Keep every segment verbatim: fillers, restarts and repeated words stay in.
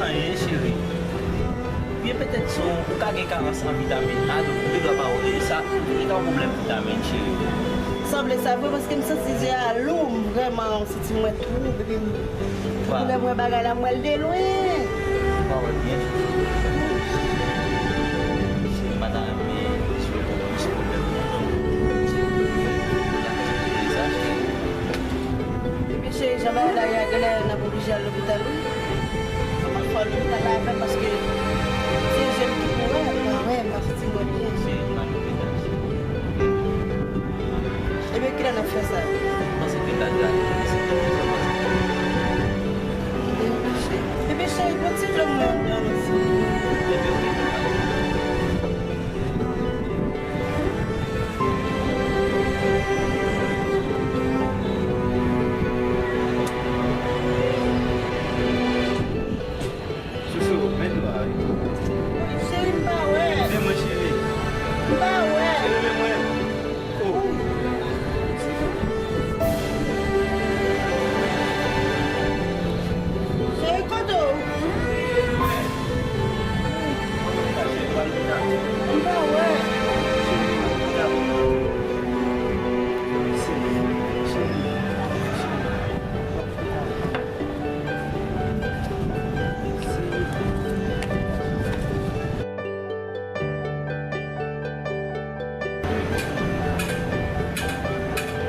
Anyen, cheri. Byen petèt si w ka gen karans an vitamin A, donk ou te dwa pa wè sa, li ka yon pwoblèm vitamin, cheri. Sanble sa vre, paske m santi je a lou, m vrèman santi mwen twouble. Lè m wè bagay la, m wè l de lwen. Ou pa wè byen, chouchou. Cheri, m pa ta renmen si w gen plis pwoblèm non, donk, la, cheri. Epi cheri, jan bagay la ye a, genlè n ap oblije al lopital, wi. Anpil fwa lopital la avè m paske se je m ki pou wè, pa wè, m pa santi mwen byen. Ebyen, kilè n ap fè sa? Mwen panse ke l la deja fini, se tout sa pase. Ebyen, cheri, pran ti dlo m nan, nan, nan. Ebyen, ok. Chouchou, men dlo a wi. Cheri, m pa wè. Men mwen, cheri. M pa wè. Cheri, men mwen. Oh. Cheri, kote w? M pa wè.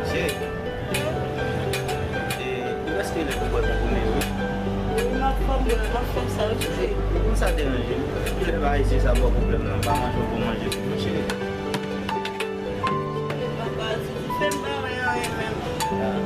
Cheri, e, ou prèske lè pou bwè konpwime yo, wi. Wi, m ap fè, m ap fè sa, wi, cheri. Ou konn sa deranje m? Kilè pa eseye sa bò pwoblèm nan, pa manje yon bon manje pou mwen, cheri. Papa, si ou fè m pa wè anyen menm. Ah.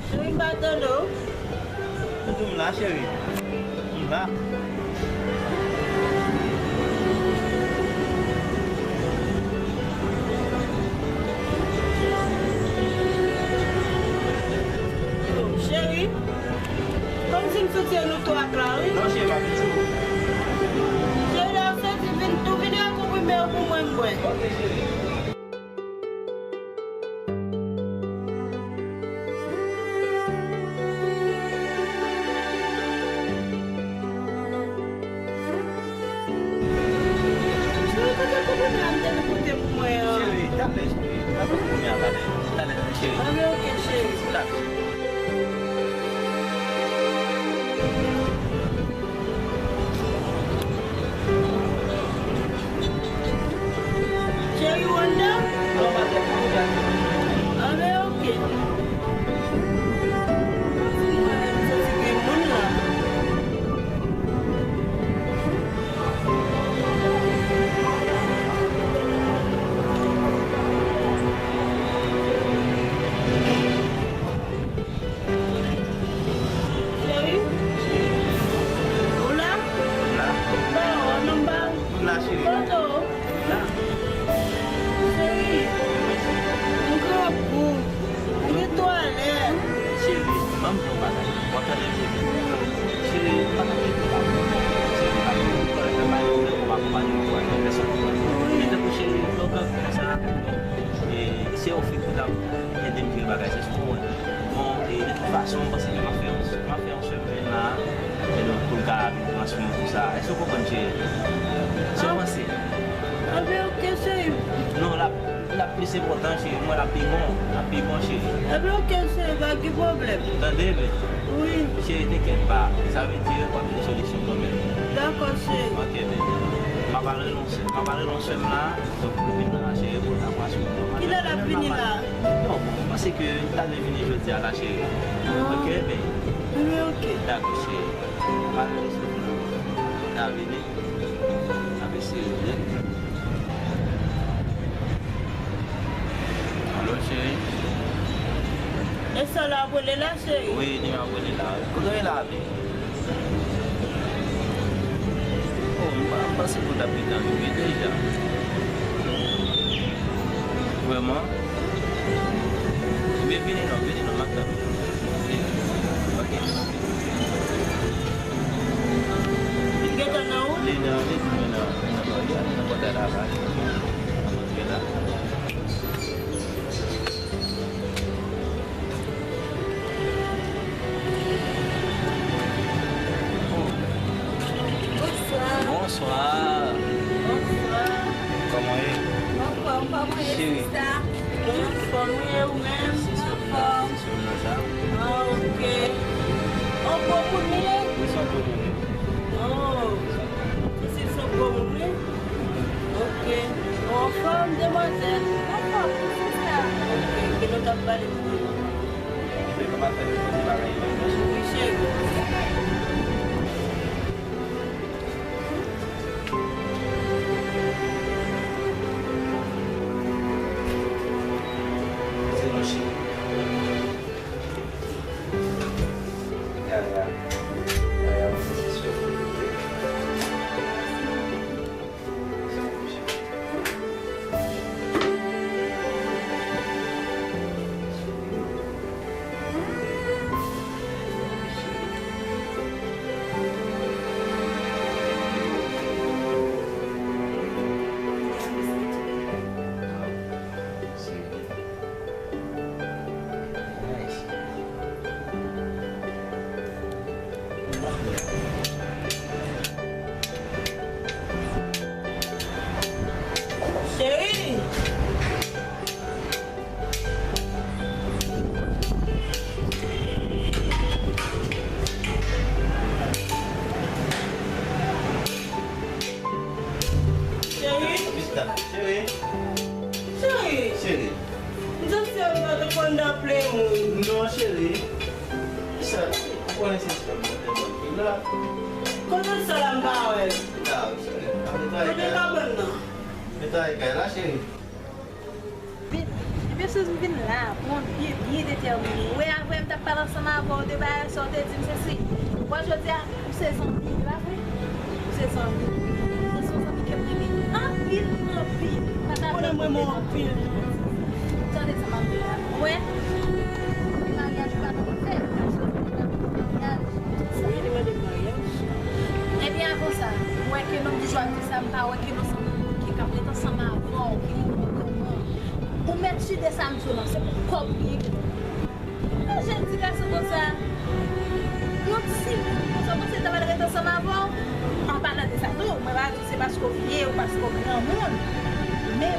Cheri, m pa tande w. M di w m la, cheri. M la. Cheri, kòmsi m santi nou twa k la, wi. Non, cheri, pa piti. Cheri, lè w santi, vin, tou vin al konprime yo pou mwen, m bwè. Ok, cheri. Cheri, kote konpwime a m te di pote pou mwen an? Cheri, talè, cheri. Talè, talè, cheri. Anben, ok, cheri. Talè. Cheri, ou anndan? Non, pa twòp, non, ou ka. Anben, ok. Mwen santi gen moun la. Cheri? Ou la? M la. Ba, ou nan ba. M la, cheri. Kote w? M la. Cheri, m grangou. M gen twalèt. Cheri, ban m di w yon bagay. W ap tande m, cheri? Cheri, pa t ap gen pwoblèm. Cheri, pa t ap gen pwoblèm. Mwen pa konpanye w pou al nan pèsòn. Wi. Men tankou cheri, lè w grangou konsa, e, se yon fi ki t ap ede m jere bagay, se sou mwen. Bon, e, de tout fason, m panse ke m ap fè yon, m ap fè yon semèn la, e donk, pou l ka vin pran swen m pou sa. Èske w konprann, cheri? Sa w panse? Anben, ok, cheri. Non, l ap, l ap plis enpòtan, cheri. Mwen, l ap pi bon, l ap pi bon, cheri. Anben, ok, cheri, pa gen pwoblèm. Tande, men. Wi. Cheri, tenkèt pa. Sa vle di, w ap gen solisyon kanmenm. Dakò, cheri. Ok, men. M ap al rele yon sè, m ap al rele yon sè m la. Donk, pou vin nan la, cheri, pou l ta pran swen mwen. Kilè l ap vini la? Non, bon, m panse ke l ta dwe vini jodi a la, cheri. Ah. Ok, ben. Wi, ok. Dakò, cheri. M ap rele sè m la. L ta vini. N ap eseye, byen. Alo, cheri. E sè w la ap rele la, cheri? Wi, li m ap rele la. Kote w ye la, byen? Oh, m pa, m panse ke w t ap gentan rive deja. Vrèman? Ebyen, vini non, vini non, m ap tann ou. Fòm, demwazèl. Anfòm, wi, sista. Ok, ke nou t ap pale pou ou? Ebyen, kòman fè nou poze bagay yo? Wi, cheri. Se non, cheri. Ya, ya. Ya, ya, mwen se sou. Cheri! Cheri! Cheri! Cheri! Cheri! M santi yon lòt konn nan plen moun. Non, cheri. Kisa? Ou konnen se chita m nan tèlman ki la. Kote sa la m pa wè l? La, cheri. Kote kabann nan? Netwaye kay la, cheri. Vin, ebyen, si m vin la, bon, byen, byen detèmine. Ou wè, avè m t ap pale ansanm avè w de bagay sa w te di m, se si. Ou wè, jodi a, ou se zanmi, e pa vre? Ou se zanmi. Ou se zanmi ke m renmen anpil, anpil. Ou konnen m renmen w anpil. Tande sa m ap di w la. Ou wè? Maryaj ou pa nan fè, maryaj. Wi, li mande maryaj. Ebyen, avan sa, ou wè ke nonm di jodi sa, m pa wè ke nou sanble moun ki k ap ret ansanm avè w, ki ret ansanm. Ou mèt chita sa m di w lan, se pou kòb li. Yon jèn ti gason konsa, yon timoun konsa, ou panse l ta pral ret ansanm avè w? An palan de sa tou, mwen pa di w se paske w vye ou paske w granmoun, men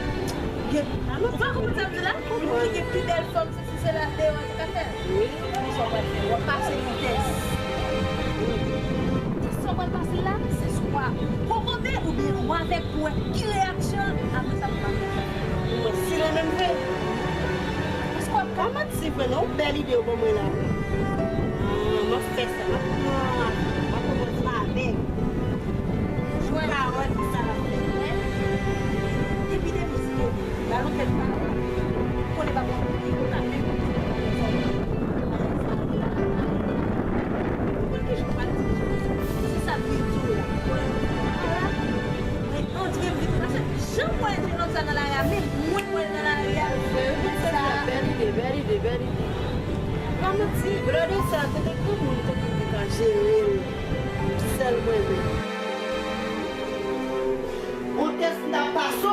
gen, ou pa konprann sa m di la? Moun ki gen pi bèl fòm, se si se la deyò a te ka fè l. Wi. Kisa w pral fè? W ap pase yon tès. Wi. Tès sa w pral pase la, se swa w kokobe oubyen w avèg pou wè ki reyaksyon l, apre sa pou w pase. Mwen si renmen m vre. Èske w ap ka manti vre non, bèl ide w ban mwen la. Ah, m ap fè sa, m ap pran, m ap pran sa avèg. Jwenn. Pa wè kisa l ap fè. Epi depi si yo di, ba nou kèk pawòl. Konnen pa bon, li konn ap menm konn si l ap fè sa. Ou konn kijan w pral di, se sa m vin di w la. Konnen nou konn pa la. Men on dirait m vin pase. Jan m wè jennonm sa nan lari a, menm mwen m wè l nan lari a. Sa. Bèl ide, bèl ide, bèl ide. Pa manti, blòdè sa, se te granmoun tankou m te ka jere l. Sèl mwen menm. Yon tès m t ap pase w,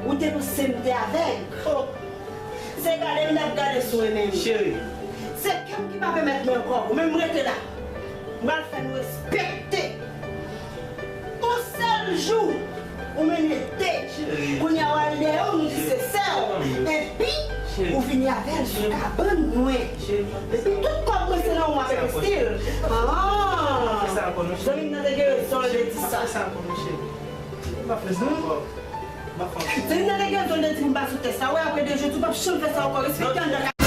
ou te panse m te avèg. Oh. Se gade m t ap gade sou mwen menm. Cheri. Se kè m ki pa pèmèt mwen ankò. Ou menm rete la. M pral fè nou respekte. Yon sèl jou, ou mennen de. Cheri. Kounye a w al dèyè w, nou di se sè w. Epi, ou vini avè l sou kabann mwen. Epi tout kòb mwen se nan ou m ap envesti l. Ah! Zanmi m nan te gen rezon lè l te di sa. Zanmi m nan te gen rezon lè l te di pou m pa sou tès la. Wè, apre de jou, tou p ap janm fè sa ankò. Respekte anndan.